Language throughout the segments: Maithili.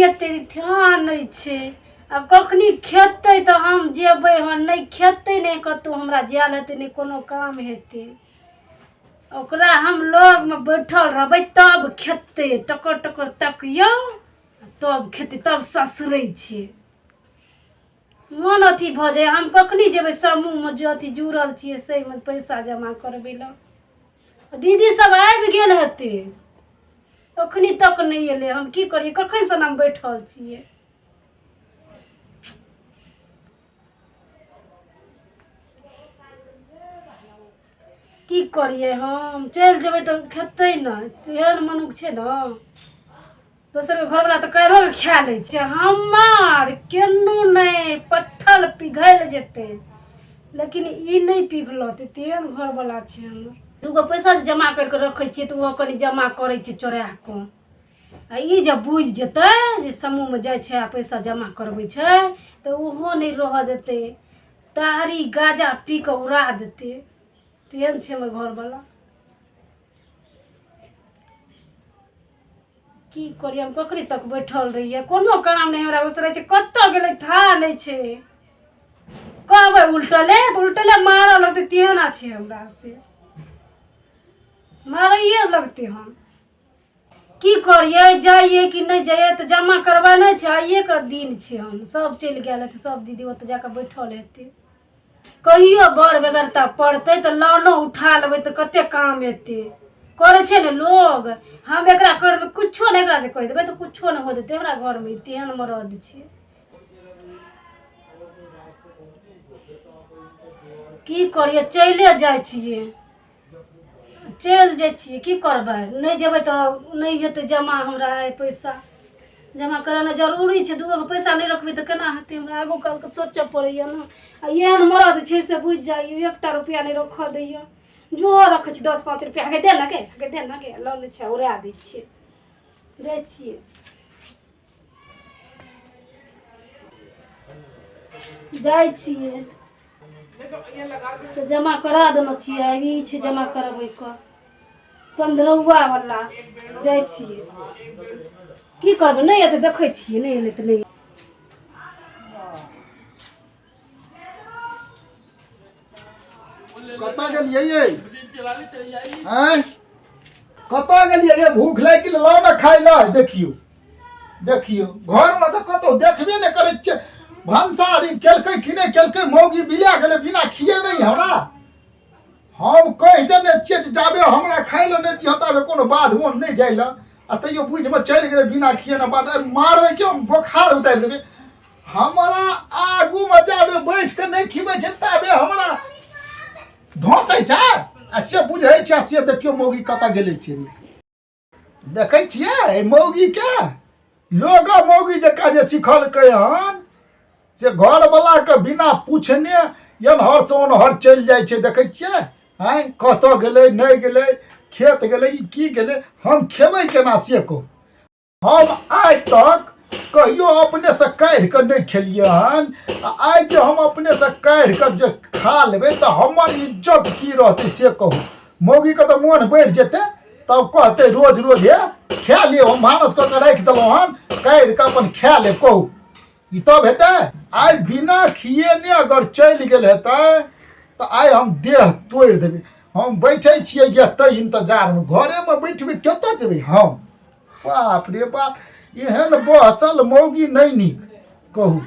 एतै ध्यान नहि छै। आब कखनी खेतै तऽ हम जेबै हन, नहि खेतै नहि कतहु हमरा जायल हेतै, नहि कोनो काम हेतै। ओकरा हम लगमे बैठल रहबै तब खेतै, टकर टकर तकियौ तब खेतै, तब ससरै छै। मन अथी भऽ जाइए। हम कखनी जेबै समूहमे जे अथी जुड़ल छियै ताहिमे पैसा जमा करबै लए। दीदी सब आबि गेल हेतै, अखनी तक नहि एलै। हम की करियै? कखनसँ हम बैठल छियै। की करियै? हम चलि जेबै तऽ खेतै नहि, एहन मनुख छै ने। दोसरके घरवला तऽ काल्हिओ के खा लै छै, हमर केनो नहि, पत्थर पिघलि जेतै लेकिन ई नहि पिघलतै, तेहन घरवला छै हमर। दूगो पैसा जे जमा करि कऽ रखै छियै तऽ ओहो कनि जमा करै छै चोरा कऽ। आ ई जब बुझि जेतै जे समूहमे जाइ छै आ पैसा जमा करबै छै तऽ ओहो नहि रहऽ देतै, तारी गाजा पी कऽ उड़ा देतै, तेहन छै हमर घरवला। की करियै हम? कखनी तक बैठल रहियै? कोनो काम नहि हमरा उसरै छै। कतऽ गेलै था नहि छै। कहबै उल्टले तऽ उल्टले मारऽ लगतै, तेहन छै हमरा से, मारैए लगतै। हम की करियै? जाइए कि नहि जाइए? तऽ जमा करबेने छै, आइएके दिन छै। हम सब चलि गेल हेतै, सब दीदी ओतऽ जाकऽ बैठल हेतै। कहियो बड़ बेगरता पड़तै तऽ लोनो उठा लेबै तऽ कते काम एतै। करै छै ने लोग। हम एकरा करि देबै कुछो नहि, एकरा जे कहि देबै तऽ कुछो नहि हो देतै हमरा घरमे, तेहन मरद छै। की करियै? चलिए जाइ छियै, चलि जाइ छियै, की करबै? नहि जेबै तऽ नहि हेतै जमा। हमरा आइ पैसा जमा कराना जरूरी छै। दूगोके पैसा नहि रखबै तऽ केना हेतै? हमरा आगू कालके सोचऽ पड़ैए ने। आ एहन मरद छै से बुझि जाइए, एकटा रुपैआ नहि रखऽ दैए। जोहो रखै छी 10-5 रुपैआ, गे दे ने गे, गे दे ने गे, लऽ लै छै, उड़ा दै छियै। जाइ छियै, जाइ छियै तऽ जमा करा देने छियै। आब ई छै जमा करबैके पंद्रहुआ वाला। जाइ छियै, की करबै? नहि एतै, देखै छियै, नहि एलै तऽ नहि। कतऽ गेलियै यै? आँय, कतऽ गेलियै यै? भूख लागि गेल, लाउ ने खाइ लए। देखियौ देखियौ, घरमे तऽ कतहु देखबे नहि करै छियै। भनसारी केलकै कि नहि केलकै? मौगी बिला गेलै बिना खिए नहि हमरा। हम कहि देने छियै जे जाबे हमरा खाइ लए नहि दिहऽ ताबे कोनो बाध वन नहि जाइ लए, आ तैयो बुझिमे चलि गेलै बिना खिएने बाद। आइ मारबै कि हम बोखार उतारि देबै। हमरा आगूमे जाबे बैठ कऽ नहि खिबै छै ताबे हमरा धोसै छै, आ से बुझै छै। आ से देखियौ मौगी कतऽ गेलै से देखै छियै एहि मौगीके। लोग मौगी जकाँ जे सिखलकै हन से घरवलाके बिना पूछने एन्हरसँ ओन्हर चलि जाइ छै। देखै छियै? आँय, कतऽ गेलै, नहि गेलै, खेत गेलै ई की गेलै? हम खेबै केना से कहू। हम आइ तक कहियो अपनेसँ काढ़ि कऽ नहि खेलियै हन, आ आइ जे हम अपनेसँ काढ़ि कऽ जे खा लेबै तऽ हमर इज्जत की रहतै से कहू। मौगीके तऽ मोन बढ़ि जेतै, तब कहतै रोज रोज हे खा लिअ, हम भानस कऽ कऽ राखि देलहुँ हन, काढ़ि कऽ अपन खा लेब। कहू, ई तब हेतै? आइ बिना खिएने अगर चलि गेल हेतै तऽ आइ हम देह तोड़ि देबै। हम बैठै छियै एतै इन्तजारमे, घरेमे बैठबै, कतऽ जेबै हम? बाप रे बाप, एहन बहसल मौगी नहि नीक। कहू,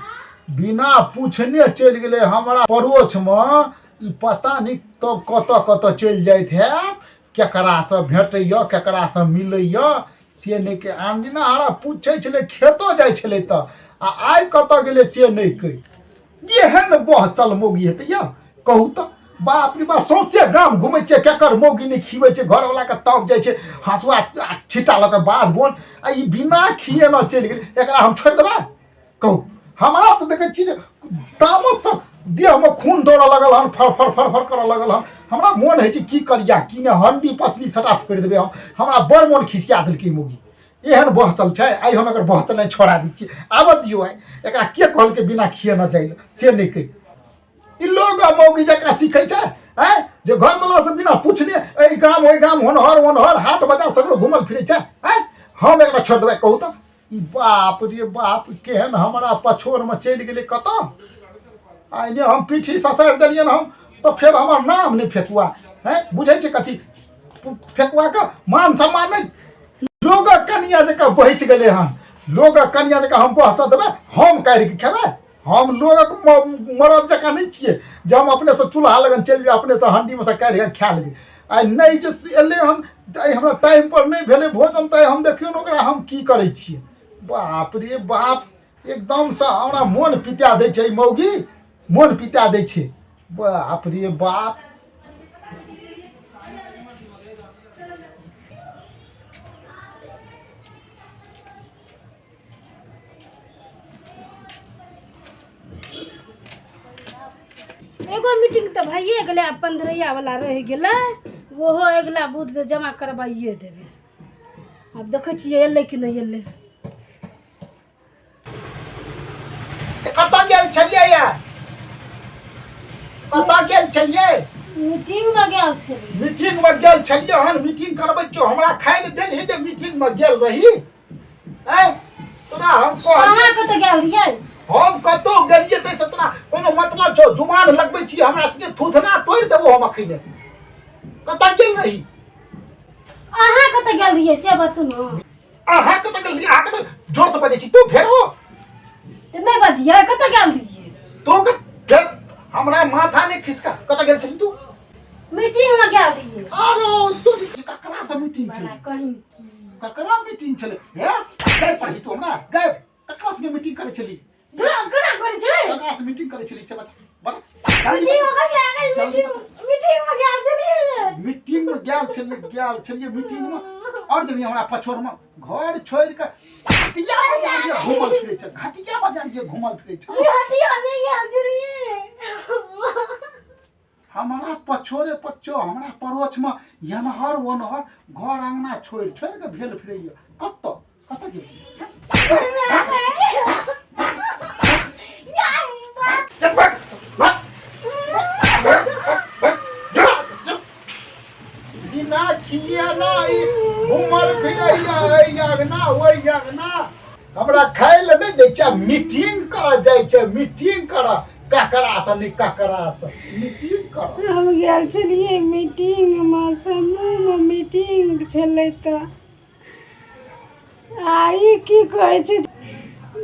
बिना पूछने चलि गेलै हमरा पड़ोसमे। ई पता नहि तब कतऽ कतऽ चलि जाइत हैत, केकरासँ भेटैए, केकरासँ मिलैए से नहि के। आन दिना हमरा पूछै छलै, खेतो जाइ छलै तऽ, आ आइ कतऽ गेलै से नहि कहि। एहन बहसल मौगी हेतै यौ? कहू तऽ। बाप रे बाप, सौंसे गाम घुमै छै, केकर मौगी नहि खिबै छै घरवलाके, तब जाइ छै हँसुआ आ छिट्टा लऽ कऽ बाध बोन, आ ई बिना खिएने चलि गेलै। एकरा हम छोड़ि देबै? कहू। हमरा तऽ देखै छी जे तामससँ देहमे खून दौड़ऽ लगल हन, फर फर फर फर करऽ लगल हन। हमरा मोन होइ छै की करिया की नहि, हण्डी पसली सभटा फोड़ि देबै हम। हमरा बड़ मोन खिसिया देलकै मौगी, एहन बहसल छै। आइ हम एकर बहसल नहि छोड़ा दै छियै, आबऽ दियौ आइ एकरा। के कहलकै बिना खिएने जाइ लए से नहि कहि। ई लोग आ मौगी जकाँ सीखै छै आँय, जे घरवला से बिना पूछने एहि गाम ओहि गाम होनहर ओनहर हाट बाजार सगरो घुमल फिरै छै। आँय, हम एकरा छोड़ि देबै? कहू तऽ। ई बाप रे बाप, केहन हमरा पछोरमे चलि गेलै कतऽ। आइने हम पीठी ससारि देलियनि हम तऽ फेर हमर नाम नहि फेकुआ हैं। बुझै छै कथी फेकुआके मान सम्मान नहि, लोगक कनिया जकाँ बहसि गेलै हन। लोगक कनिया जकाँ हम बहसऽ देबै? हम काढ़ि कऽ खेबै? हम लोगक मरद जकाँ नहि छियै जे हम अपनेसँ चूल्हा लगन चलि जेबै, अपनेसँ हण्डीमे सँ काढ़ि कऽ खा लेबै। आइ नहि जे एलै हन, आइ हमरा टाइमपर नहि भेलै भोजन, तऽ हम देखियौ ने ओकरा हम की करै छियै। बाप रे बाप, एकदमसँ हमरा मोन पिता दै छै ई मौगी, मोन पिता दै छै। बाप रे बाप। एगो मीटिंग तऽ भइए गेलै, आब पंद्रहिया वाला रहि गेलै, ओहो अगिला बुध के जमा करबाइए देबै। आब देखै छियै एलै कि नहि एलै। कतऽ गेल छलियै या? कतऽ गेल छलियै? मीटिंग मे गेल छलियै। मीटिंग मे गेल छलियै हन? मीटिंग करबै छियौ, हमरा खाइ लए देलही जे मीटिंग मे गेल रही? आँय, तोरा हम कहलियै। अहाँ कतऽ गेल रहियै? हम कतौ गेलियै ताहिसँ तोरा कोनो मतलब छौ? जुबान लगबै छी हमरा संगे, थूथना तोड़ि देबो हम अखने। कतऽ गेल रही? अहाँ कतऽ गेल रहियै से बतू ने। अहाँ कतऽ गेल रही? अहाँ कतऽ? जोर से बजै छी तू फेरो। तऽ नहि बजियै, कतऽ गेल रहियै? तू फेर हमरा माथा नहि खिसका। कतऽ गेल छली तू? मीटिंग मे गेल रहियै। अरे तू ककरा से मीटिंग छलै? बड़ा कहीं की। ककरा मीटिंग छलै? हे गए पढ़ी तू हमरा गए, ककरा संगे मीटिंग करै छली? केना करै छै? ककरा से मीटिंग करै छली से बता, बता। मीटिंग मे कथी आ गेल? जल्दी। मीटिंग, मीटिंग मे गेल छलियै। मीटिंग में गेल छलियै, गेल छलियै मीटिंग में। और जब हमरा पछोर में घर छोड़ के घटिया बाजार ये घूमल फिरै छै, घटिया बाजार ये घूमल फिरै छै। ई हटिया नहि गेल छलियै। हमरा पछोरे पछो, हमरा पड़ोस में एनहर ओनहर घर अंगना छोड़ छोड़ के भेल फिरैया। कतऽ कतऽ गेल छलियै? चल भाग, भाग, भाग, जा, जा। बिना खिएना ई घूमल फिरैया एहि अंगना ओहि अंगना। हमरा खाय लए नहि दै छै, मीटिंग करऽ जाइ छै, मीटिंग करऽ। ककरासँ नहि ककरासँ मीटिंग करऽ? हम गेल छलियै मीटिंगमे, समूहमे मीटिंग छलै तऽ आ ई की कहै छै,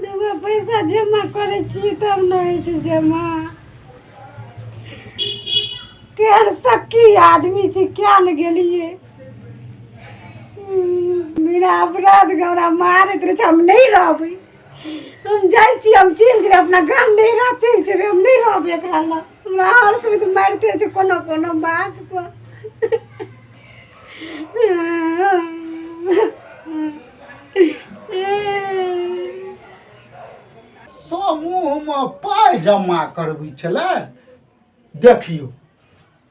दूगो पैसा जमा करै छियै तब ने होइ छै जमा। केहन शक्की आदमी छै, किया ने गेलियै? बिना अपराधके हमरा मारैत रहै छै। हम नहि रहबै, हम जाइ छी, हम चलि जेबै अपना गाम, नैहरा चलि जेबै। हम नहि रहबै एकरा लग। हमरा हर समय तऽ मारिते छै कोनो कोनो बातपर। समूहमे पाइ जमा करबै छलै। देखियौ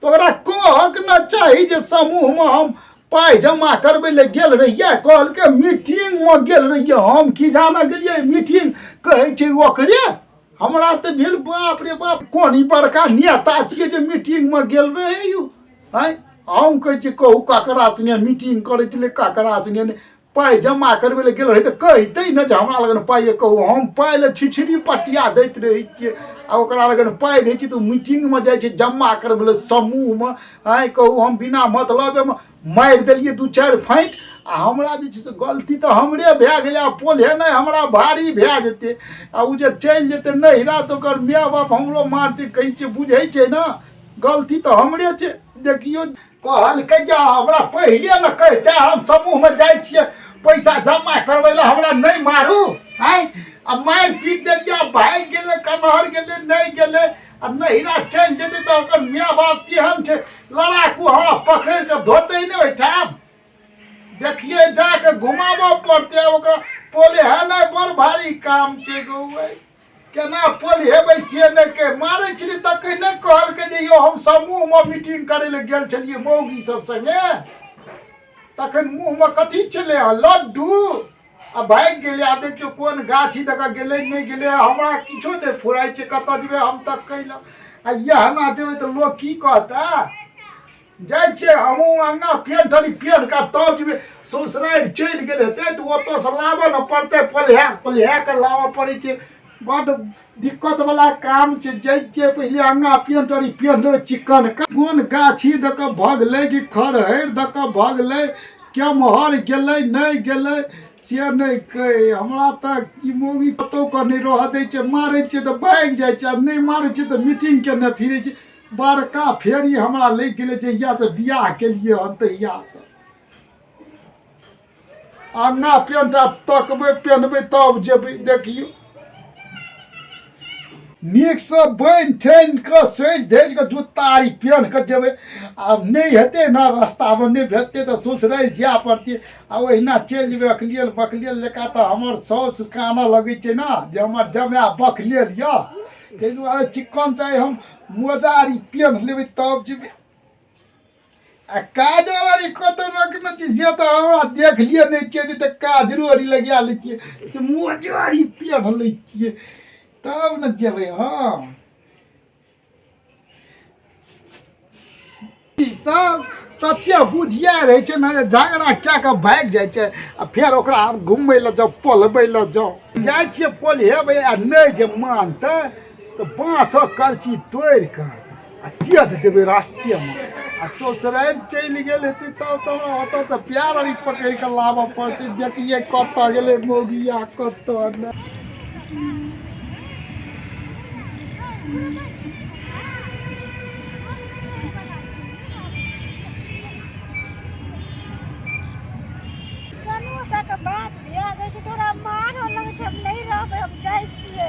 तऽ ओकरा कहक ने चाही जे समूहमे हम पाइ जमा करबै लए गेल रहियै। कहलकै मीटिंगमे गेल रहियै। हम की जाना गेलियै मीटिंग कहै छै ओकरे। हमरा तऽ भेल बाप रे बाप, कोन ई बड़का नेता छियै जे मीटिंगमे गेल रहै यौ? आँय, हम कहै छियै कहू ककरा सङ्गे मीटिंग करै छलै, ककरा सङ्गे नहि? पाइ जमा करबै लए गेल रहै तऽ कहितै ने जे हमरा लगन पाइ। कहू, हम पाइ लए छिछरी पटिया दैत रहै छियै आ ओकरा लगन पाइ रहै छै तऽ मीटिंगमे जाइ छै जमा करबै लए समूहमे। आँय कहू, हम बिना मतलबेमे मारि देलियै दू चारि फाँटि आ हमरा जे छै से गलती तऽ हमरे भए गेलै। आ पोल्हेनाइ हमरा भारी भए जेतै आ ओ जे चलि जेतै नैहरा तऽ ओकर माय बाप हमरो मारतै। कहै छै बुझै छै ने, गलती तऽ हमरे छै। देखियौ, कहलकै जे हमरा पहिले ने कहिते, हम समूहमे जाइ छियै पैसा जमा करबै लए, हमरा नहि मारू। आँय, आ मारि पीट देलियै आ भागि गेलै, कन्हर गेलै, नहि गेलै। आ नैहरा चलि जेतै तऽ ओकर माय बाप केहन छै लड़ाकू, हमरा पकड़ि कऽ धोतै नहि ओहिठाम। देखियै, जाके घुमाबऽ पड़तै आब ओकरा। पोले है नहि, बड़ भारी काम छै गौ। केना पोल्हेबै से नहि कहि। मारै छलियै तखन नहि कहलकै जे यौ हम समूहमे मीटिंग करै लए गेल छलियै मौगी सब संगे। तखन मुँहमे कथी छलै हँ? लड्डू। आ भागि गेलै। आ देखियौ कोन गाछी दऽ कऽ गेलै, नहि गेलै, हमरा किछो नहि फुराइ छै। कतऽ जेबै हम तकै लए? आ इएह ना जेबै तऽ लोक की कहतै? जाइ छियै हमहूँ अङ्गा पेंट हरी पेंट कऽ तब जेबै। ससुरारि चलि गेल हेतै तऽ ओतऽसँ लाबऽ ने पड़तै, पोल्हा पोल्हा कऽ लाबऽ पड़ै छै। बड्ड दिक्कतवला काम छै। जाइ छियै पहिले अङ्गा पेंट हरी पेंट लेबै चिकन। कोन गाछी दऽ कऽ भगलै कि खरहरि दऽ कऽ भगलै, केम्हर गेलै नहि गेलै से नहि कहि। हमरा तऽ ई मौगी कतहु कऽ नहि रहऽ दै छै। मारै छियै तऽ भागि जाइ छै आ नहि मारै छियै तऽ मीटिंग केने फिरै छै। बड़का फेरी हमरा लागि गेलै जहियासँ बियाह केलियै हन तहियासँ। अङ्गा पेंट आब तकबै पेन्हबै तब जेबै। देखियौ नीकसँ बनि ठानि कऽ सजि धजि कऽ जुत्ता आरी पेन्ह कऽ जेबै। आब नहि हेतै ने, रस्तामे नहि भेटतै तऽ ससुरारि जाय पड़तै आ ओहिना चलि जेबै अकलियल बकलियल जकाँ तऽ हमर साउस कानऽ लगै छै ने जे हमर जमाए बकलेल यऽ। ताहि दुआरे चिक्कन चाही हम मोजा आरी पेन्ह लेबै तब जेबै। आ काजर आरी कतऽ रखने छी से तऽ हमरा देखलियै नहि छियै, नहि तऽ काजरो आरी लगा लै छियै तऽ मोजो आरी पेन्ह लै छियै तब ने जेबै। हँ ई सब तते बुधिया रहै छै ने जे झगड़ा कए कऽ भागि जाइ छै आ फेर ओकरा आब घुमबै लए जाउ पोलबै लए जाउ। जाइ छियै पोल्हेबै आ नहि जे मानतै तऽ बाँसक करची तोड़ि कऽ आ सेध देबै रास्तेमे। आ ससुरारि चलि गेल हेतै तब तऽ हमरा ओतऽसँ प्यार आरी पकड़ि कऽ लाबऽ पड़तै। देखियै कतऽ गेलै मौगिया कतऽ नहि। कनो टाके बात भए जाइ छै तोरा मारऽ लगै छै। हम नहि रहबै, हम जाइ छियै।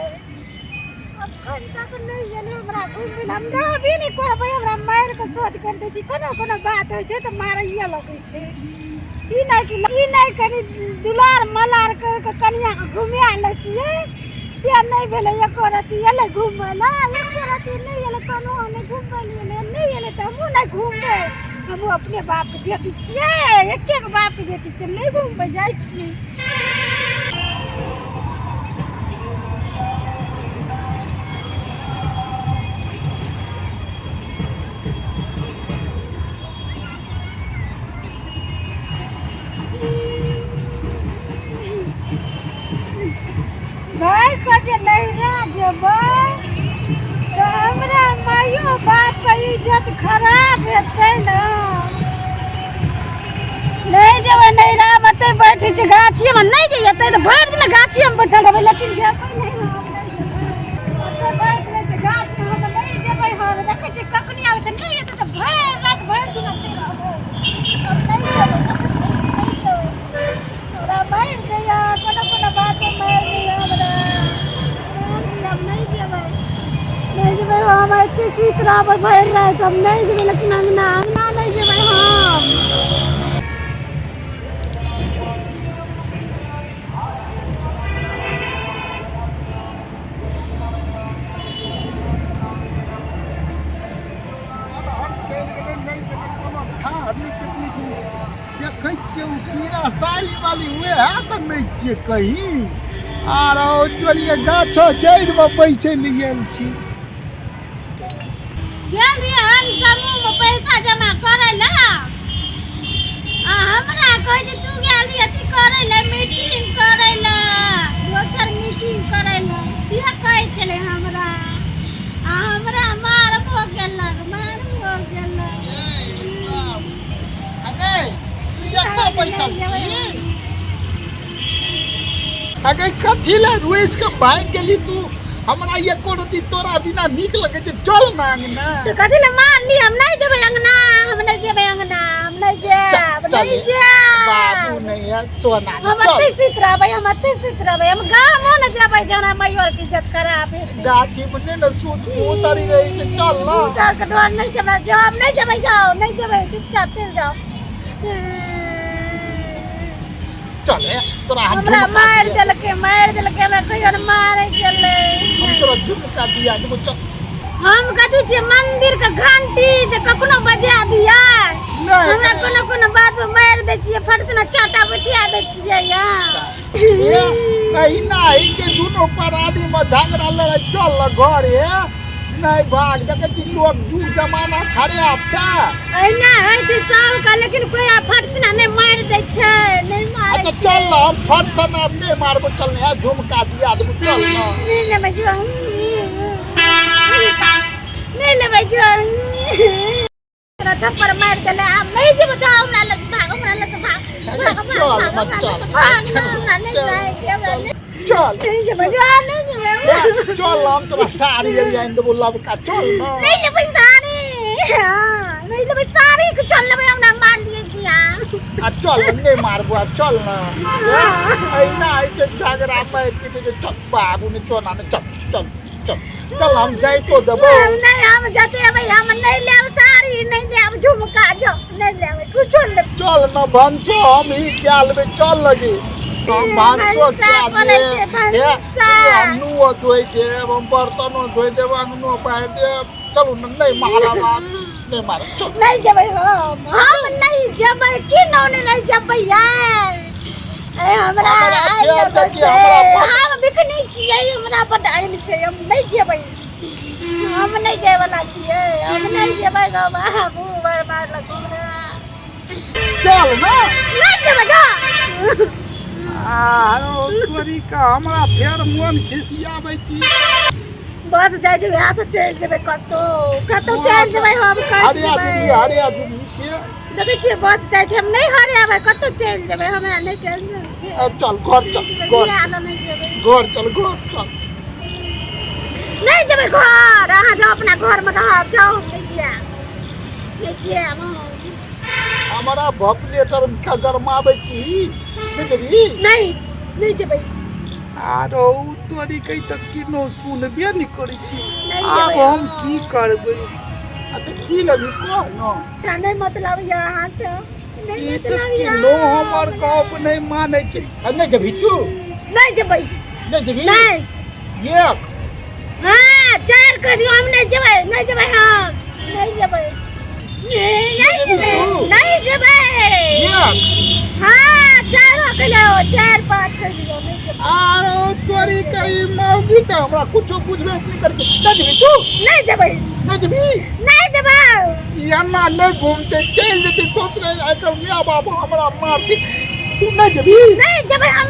अखन तक नहि एलै हमरा घुमि। हम रहबे नहि करबै, हमरा मारि कऽ सोझ करि दै छै। कोनो कोनो बात होइ छै तऽ मारैए लगै छै। ई नहि कि ई नहि करी दुलार मलार करि कऽ कनिआँके घुमा लै छियै से नहि भेलै। एको रत्ती एलै घुमय लए? एको रत्ती नहि एलै। कोनो नहि घुमबै लए एलै, नहि एलै तऽ हमहूँ नहि घुमबै। हमहूँ अपने बापके बेटी छियै, एके गो बापके बेटी छियै। नहि घुमबै, जाइ छियै। भाय के जे नैहरा जेबै तऽ हमरा माइयो बापके इज्जत खराब हेतै ने। नहि जेबै नैहरा, एतै बैठै छै गाछिएमे। नहि जइए तऽ भरि दिन गाछिएमे बैठल रहबै, लेकिन जेबै नहि हम। एतै बैठ रहै छै गाछमे, हम नहि जेबै। हर देखै छियै कखनी आबै छै, नहि एतै तऽ भरि राति भरि दिन एतै रहबै। हम नहि जेबै, नहि जेबै। हमरा मारि दैया, कोनो कोनो बातमे मारि दैया हमरा, मारि दैया। हम नहि जेबै, नहि जेबै। हम एते सुति रहबै भरि राति, हम नहि जेबै। लेकिन अङ्गना अङ्गना नहि जेबै हम। देखै छियै ओ पीरा साड़ी वाली उएह तऽ नहि छियै कहीं आर तोरिये गाछो जड़िमे बैसै लए गेल छी। गेल रहियै हम समूहमे पैसा जमा करै लए आ हमरा कहै छै तू गेल रही अथी करै लए, मीटिंग करै लए, दोसर मीटिंग करै लए से कहै छलै हमरा आ हमरा मारबो केलक, मारबो केलक। एतऽ बैसल छी अगे, कथी लए रुसि कऽ भागि गेली तू? हमरा एको रति तोरा बिना नीक लगै छै। चल ना अंगना। तो कथी लए मारली? हम नहि जेबै अंगना, हम नहि जेबै अंगना, हम नहि जायब, नहि जायब। बाबू नहीं है सोना। हम चल। एतै सुति रहबै, हम एतै सुति रहबै। हम गामो नहि जेबै जेना मयूर के इज्जत खराब हेतै। गाछी मे नहि ने सुत, भूत आरी रहै छै, चल ना। भूत आरके डर नहि छै हमरा। जाउ, हम नहि जेबै, जाउ, नहि जेबै, चुपचाप चलि जाउ। चल हे, तोरा हम हमरा झुमका मारि दिया। देलकै, मारि देलकै हमरा। कहियो ने मारै छलै। हम तोरा झुमका दिया देबो, चल। हम कथी छियै, मंदिर के घंटी जे कखनो बजा दियै? नहि। हमरा कोनो कोनो बात पर मारि दै छियै, फट सिना चाटा बैठिया दै छियै यहाँ। ए, अहिना होइ छै दुनू प्राणी मे झगड़ा लड़ाइ। चल ना घर हे। नहि भाग, देखै छी लोग जुग जमाना खराब छै। एहिना होइ छै सबके, लेकिन कोई आ फटसिना नहि मारि दै छै, नहि मारै। अच्छा चल ना, हम फट से ना नहि मारबो, चल ना, झुमका दिया देबो, चल ना। नहि लेबै जो, नहि लेबै जो। हमरा थप्पड़ मारि देले, हम नहि जेबो। जाओ हमरा लग, भाग हमरा लग, भाग भाग भाग। चल, भाग हमरा चल, लग, भाग चल, ना, हमरा नहि चल, जायके, हमरा नहि। चल। नहि जेबै जो, नहि जेबै। ए, चल ना, हम तोरा साड़ी आनि देबो लबका, चल ना। नहीं लेबै साड़ी, हाँ, नहीं लेबै साड़ी के। चल लेबै, हमरा मार लिए किया? आ चल ना, नहि मारबो, आ चल ना। ए, एहिना होइ छै झगड़ा मारि पीट होइ छै। चल बाबू, ने चल ना, ने चल चल चल चल, हम जाइतो देबो। हम नहीं, हम जते अबै, हम नहीं लेब साड़ी, नहीं लेब झुमका, जो नहीं लेबै कुछो नहीं लेबै। चल न भनसो हम ही कए लेबै, चल लगी हम भानसो भनसा कए करै देब। छै, हे, भनसा। हम नुओ धोइ देब, हम बर्तनो धोइ देब, अंगनो बहारि देब। चलू न, नहि मारब आब, नहि मारब, चल। नहीं जेबै हम, हम नहीं जेबै। की नौने नहीं जेबै यार? ए हमरा हमरा आइ फेर लगल देखिए, छै। हमरा बड- हम बिकनी छियै, हमरा बड आइन छै। हम नहीं जेबै, हम नहीं जाय वाला छियै, हम नहीं जेबै गौ बाबू, बड़ मारलक हमरा। चल न। नहीं जेबै जा। आरो तोरी का हमरा फेर मोन खिसियाबै छी। बस जाइ छै, वएह से चलि जेबै कतौ, कतौ चलि जेबै हम, कटि हरिया जेबै। जुबली, हरिया जुबली छियै। देखै छियै बस जाइ छै, हम नहि हरेबै, कतौ चलि जेबै, हमरा नहि टेंशन छै। आ, चल घर चल, घर। बियाह लए नहि जेबै। घर चल, घर चल। नहि जेबै घर, अहाँ जाउ अपना घरमे रहब, जाउ, हम नहि जायब, नहि जायब हम। हमरा भपलेटर गरमाबै छी, नहि जेबही? नहि, नहि जेबै। आरो तोरी के तऽ किनो सुनबे नहि करै छी। नहि आब जेबै। हम की करबै? अच्छा की लेबही कह न। हमरा नहि मतलब यऽ अहाँसँ, नहि ई तऽ मतलब यऽ। किनो हमर गप नहि मानै छै। आ नहि जेबही तू? नहि जेबै। नहि जेबही? नहि। एक हाँ, चार कह दियौ, हम नहि जेबै, नहि जेबै, हम नहि जेबै, नहि जेबै, नहि जेबै। एक हाँ, चारो कह दियौ, चार पाँच कह दियौ, नहि जेबै। आरो तोरी के ई मौगी तऽ हमरा कुछो बुझबे नहि करै छै। नहि जेबही तू? नहि जेबै। नहि जेबही? नहि जेबै। ई एना नहि घूमते, चलि जेतै, सोच रहे एकर माय बाप हमरा मारतै। तू नहि जेबही? नहि जेबै हम,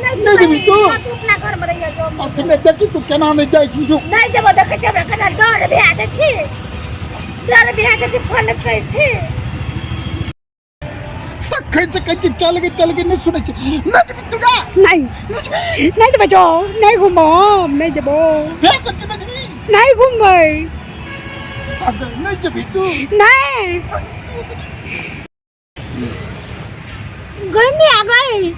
नहि। नहि जेबही तू? हाँ, तू अपना घरमे रहिया जो। अखने देखी तू केना नहि जाइ छी, रुक। नहि जेबो, देखै छी हमरा केना डर भए जाइ छी, डर भए जाइ छी, फोन करै छी। तखन से कहै छी चल गे, चल गे, नहि सुनै छी। नहि जेबही तू गा? नहि। नहि जेबही? नहि जेबै जो, नहि घुमबो हम, नहि जेबो। फेर कहै छी नहि जेबही? नहि घुमबै। अगर नहि जेबही तू? नहि। गर्मी आ गई,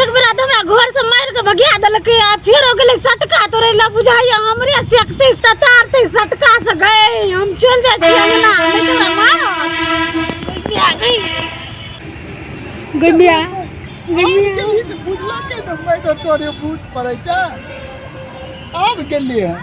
एक बेरा तऽ हमरा घर से मारि के भगिया देलकै, आ फेर हो गेलै सटका तोड़ै लए, बुझाइया हमरे सेकतै सतारतै सटका से। गई हम चलि जाइ छी अंगना, नहि तऽ हमरा मारत। गर्मी आ गई, गर्मी आ आब गेली तऽ बुझलकै ने, मारि तोरे भूत पड़ै छै। आब गेली हँ।